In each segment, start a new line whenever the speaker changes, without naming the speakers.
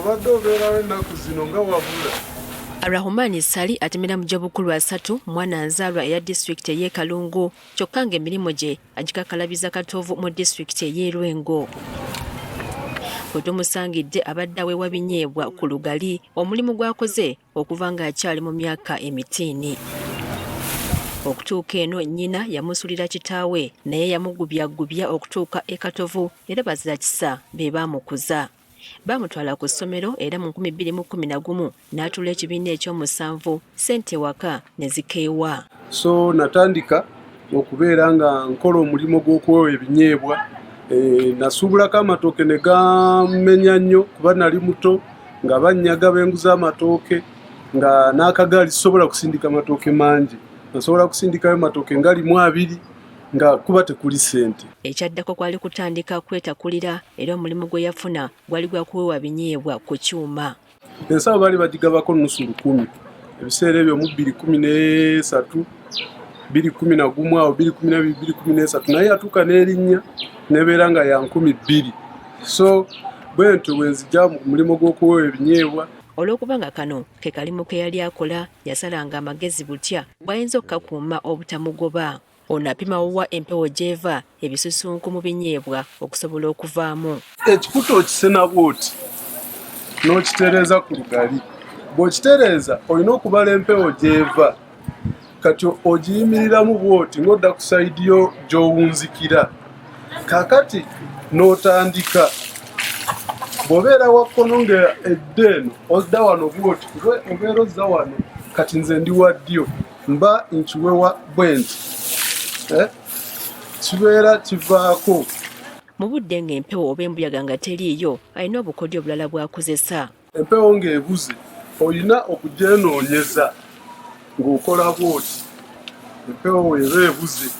Obadde obeerawo ennaku zino nga wabula.
Arahumani Ssali atemera mu gy'obukulu asatu, mwana nzaalwa eya disitulikiti ey'e Kalungu kyokka ng'emirimu gye agikakkalabiza Katovu mu disitulikiti ey'e Lwengo. We tumusangidde abadde aweewa binyeebwa ku lugali, omulimu gw'akoze okuva ng'akyali mu myaka emitiini. Okutuuka eno nnyina yamusulira kitaawe naye yamugubyagubya okutuuka e Katovu era bazirakisa be baamukuza. Baamutwala ku ssomero era mu 2011 n'atuula ekibiina ekyomusanvu ssente ewaka ne zikeewa.
So natandika okubeera nga nkola omulimu gw'okuwewa ebinyeebwa eh, nasuubulako amatooke ne gamenya nnyo kuba nali muto nga bannyaga benguza amatooke nga n'akagaali sisobola kusindika matooke mangi nasobola kusindikayo matooke nga limu abiri nga kuba tekuli ssente.
Ekyaddako kwali kutandika kwetakulira era omulimu gwe yafuna gwali gwa kuwewa binyeebwa ku kyuma.
Ensawo baali bagigabako nusu lukumi ebiseera ebyo mu 2013, 2011 awo, 2012, 2013, naye yatuuka n'erinnya n'ebeera nga ya 2000. So bwentyo bwe nzija mu mulimu gw'okuwewa ebinyeebwa.
Olw'okuba nga kano ke kalimu ke yali akola, yasalanga amagezi butya bw'ayinza okukakuuma obutamugoba. Ono apima wa empewo gy'eva ebisusunku mu binyeebwa okusobola okuvaamu.
Ekikuta okisena bw'oti n'okitereeza ku lugali. Bw'okitereeza olina okubala empewo gy'eva. Kati ogiyimiriramu bw'oti ng'odda ku sayidi yo gy'owunzikira. Kaakati n'otandika. Bw'obeera wa kkono nga edda eno odda wano bw'oti kuba obeera ozza wano. Kati nze ndi wa ddyo mba nkiwewa bwenti. Kibeera kivaako.
Mu budde ng'empewo oba embuyaga nga teriiyo, alina obukodyo obulala bw'akozesa.
Empewo ng'ebuze olina okugyenoonyeza ng'okola bw'oti. Empewo bw'eba ebuze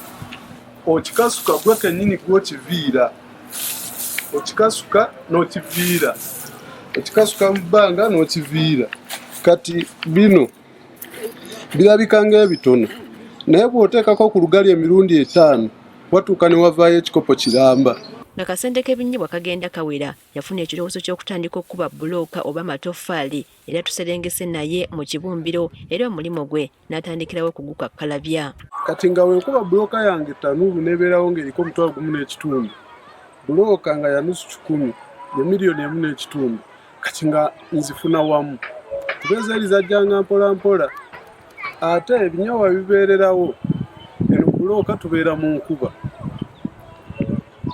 okikasuka gwe kennyini gw'okiviira, okikasuka n'okiviira, okikasuka mu bbanga n'okiviira. Kati bino birabika ng'ebitono naye bw'oteekako ku lugali emirundi etaano watuuka ne wavaayo ekikopo kiramba.
Nga kasente k'ebinyeebwa kagenda kawera, yafuna ekirowoozo ky'okutandika okukuba bbulooka oba amatoffaali era tuserengese naye mu kibumbiro era omulimu gwe n'atandikirawo okugukakkalabya.
Kati nga wenkuba bbulooka yange ttanuulu n'ebeerawo ng'eriko 1500, bbulooka nga ya nusu kikumi ye 1.5 miliyoni. Kati nga nzifuna wamu kuba ezeeri zajjanga mpola mpola, ate ebinyowa bibeererawo eno bbulooka tubeera mu nkuba.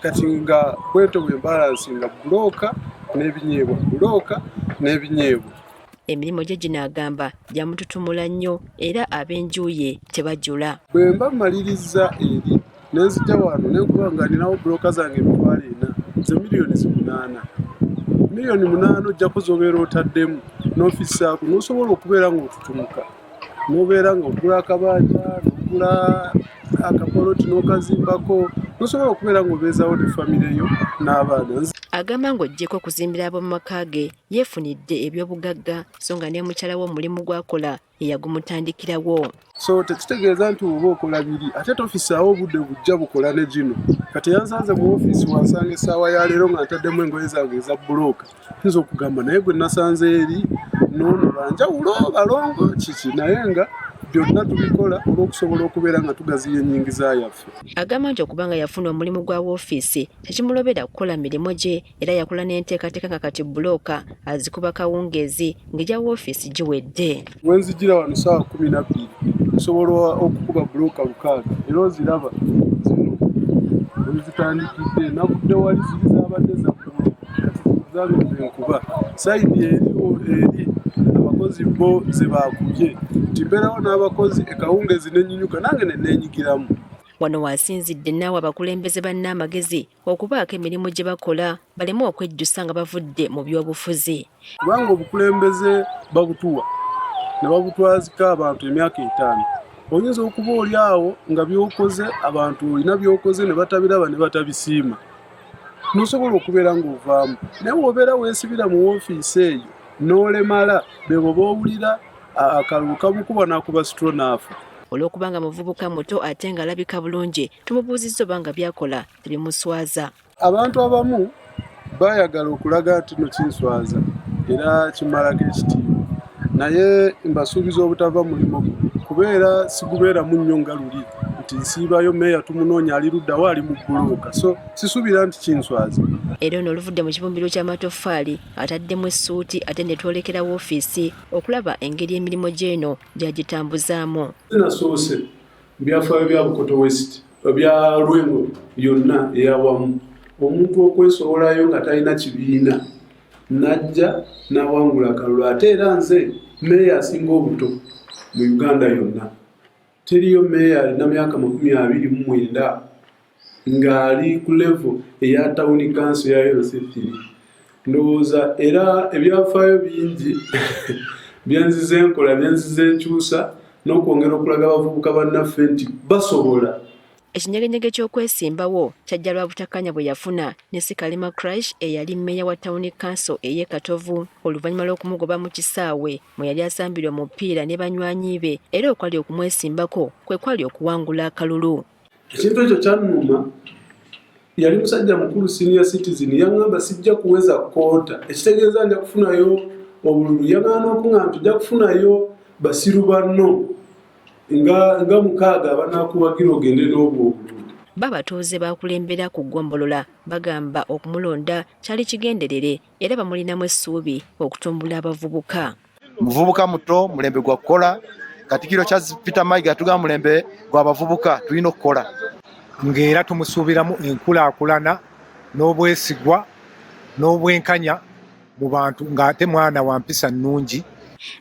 Kati nga bwentyo bwe mbalansinga bbulooka n'ebinyeebwa, bbulooka n'ebinyeebwa.
Emirimu gye gino agamba gyamututumula nnyo era ab'enju ye tebajula.
Bwe mba mmalirizza eri ne nzija wano ne nkuba nga ninawo bbulooka zange 40,000 ze 8 miliyoni. 8 miliyoni ojjako z'obeera otaddemu n'ofissaako n'osobola okubeera ng'otutumuka n'obeera ng'ogula akabanja n'ogula akapoloti n'okazimbako n'osobola okubeera ng'obeezaawo ne famire yo n'abaana.
Agamba ng'oggyeko okuzimbira ab'omu maka ge yeefunidde eby'obugagga so nga ne mukyala we omulimu gw'akola ye yagumutandikirawo.
So tekitegeeza nti oba okola biri ate tofisaawo obudde bujja bukola ne gino. Kati yansanze mu ofiisi wansanga essaawa ya leero nga ntaddemu engoye zange eza bbulooka. Nnyinza okugamba naye gwe nasanze eri n'ono banjawulo balongo kiki naye nga byonna tubikola olw'okusobola okubeera nga tugaziya ennyingiza yaffe.
Agamba nti okuba nga yafuna omulimu gwa woofiisi tekimulobera kukola mirimu gye era yakola n'enteekateeka nga kati bbulooka azikuba kawungeezi ng'egya woofiisi giwedde.
We nzijira wano ssaawa 12 nsobola okukuba bbulooka 6 era oziraba zino we zitandikidde navudde wali ziri zaabadde za ggulu kati zange ze nkuba. Sayidi eriwo eri abakozi bo ze baakubye nti mbeerawo n'abakozi ekawungeezi ne nyinyuka nange ne neenyigiramu.
Wano w'asinzidde n'awa abakulembeze banne amagezi okubaako emirimu gye bakola baleme okwejjusa nga bavudde mu by'obufuzi.
Kubanga obukulembeze babutuwa ne babutwazika abantu emyaka etaano. Oyinza okuba oli awo nga by'okoze abantu olina by'okoze ne batabiraba ne batabisiima. N'osobola okubeera ng'ovaamu. Naye bw'obeera weesibira mu woofiisi eyo n'olemala beebo b'owulira akalulu kamukuba n'akuba sitro n'afa.
Olw'okuba nga muvubuka muto ate ng'alabika bulungi, tumubuuzizza oba nga by'akola tebimuswaza.
Abantu abamu bayagala okulaga nti no kinswaza. Era kimalako ekitiibwa, naye mbasuubiza obutava mulimu guno, kubeera sigubeeramu nnyo nga luli nti nsiibayo meeya tumunoonya ali luddawo ali mu bbulooka, so sisuubira nti kinswaza.
Era ono oluvudde mu kibumbiro ky'amatoffaali ataddemu essuuti ate ne twolekera woofiisi okulaba engeri emirimu gy'eno gy'agitambuzaamu.
Nasoose mu byafaayo bya Bukoto West, bya Lwengo yonna eyawamu, omuntu okwesowolayo nga talina kibiina n'ajja n'awangula akalulu. Ate era nze meeya asinga obuto mu Uganda yonna. Teriyo meeya alina myaka 29 ng'ali ku level eya tawuni kanso ya LC3. Ndowooza era ebyafaayo bingi byenzize nkola, byenzize nkyusa n'okwongera okulaga abavubuka bannaffe nti basobola.
Ekinyegenyege ky'okwesimbawo kyajja lwa butakkaanya bwe yafuna ne Sikalima Crash eyali mmeeya wa tawuni kanso ey'e Katovu oluvannyuma lw'okumugoba mu kisaawe mwe yali asambira omupiira ne banywanyi be, era okwali okumwesimbako kwe kwali okuwangula akalulu.
Ekintu ekyo kyannuma. Yali musajja mukulu, senior citizen, yaŋŋamba sijja kuweza kkoota, ekitegeeza nja kufunayo obululu. Yagaana okuŋŋamba nti ojja kufunayo basiru banno nga 6 abanaakuwagira ogende n'obwo obululu.
Babatuuze bakulembera ku ggombolola bagamba okumulonda kyali kigenderere era bamulinamu essuubi okutumbula abavubuka.
Muvubuka muto, mulembe gwa kukola. Katikkiro Charles Peter Mayiga atugamba mulembe gw'abavubuka, tulina okukola.
Ng'era tumusuubiramu enkulaakulana n'obwesigwa n'obwenkanya mu bantu, ng'ate mwana wa mpisa nnungi.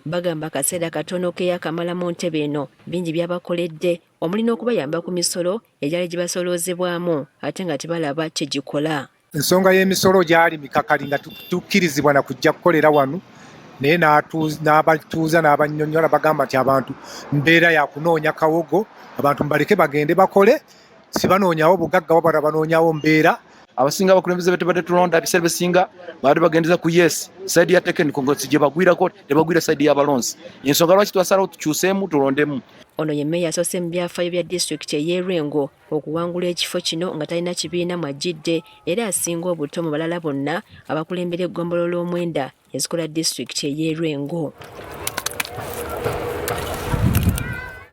Bagamba akaseera katono ke yakamala mu ntebe eno bingi by'abakoledde, omuli n'okubayamba ku misolo egyali gibasoloozebwamu ate nga tebalaba kye gikola.
Ensonga y'emisolo gyali mikakali nga tukkirizibwa na kujja kukolera wano, naye n'abatuuza n'abannyonnyola bagamba nti abantu mbeera ya kunoonya kawogo, abantu mbaleke bagende bakole, si banoonyawo bugagga wabula banoonyawo mbeera.
Abasinga abakulembeze betubadde tulonda ebiseera bisinga baali bagendeza ku yes side ya technical gye bagwirako, tebagwira side y'abalonzi. Ensonga lwaki twasalawo tukyuseemu tulondemu.
Ono ye mmeeya asoose mu byafaayo bya disitulikiti ey'e Lwengo okuwangula ekifo kino nga talina kibiina mw'ajjidde, era asinga obuto mu balala bonna abakulembera eggombolola 9 ezikola disitulikiti ey'e Lwengo.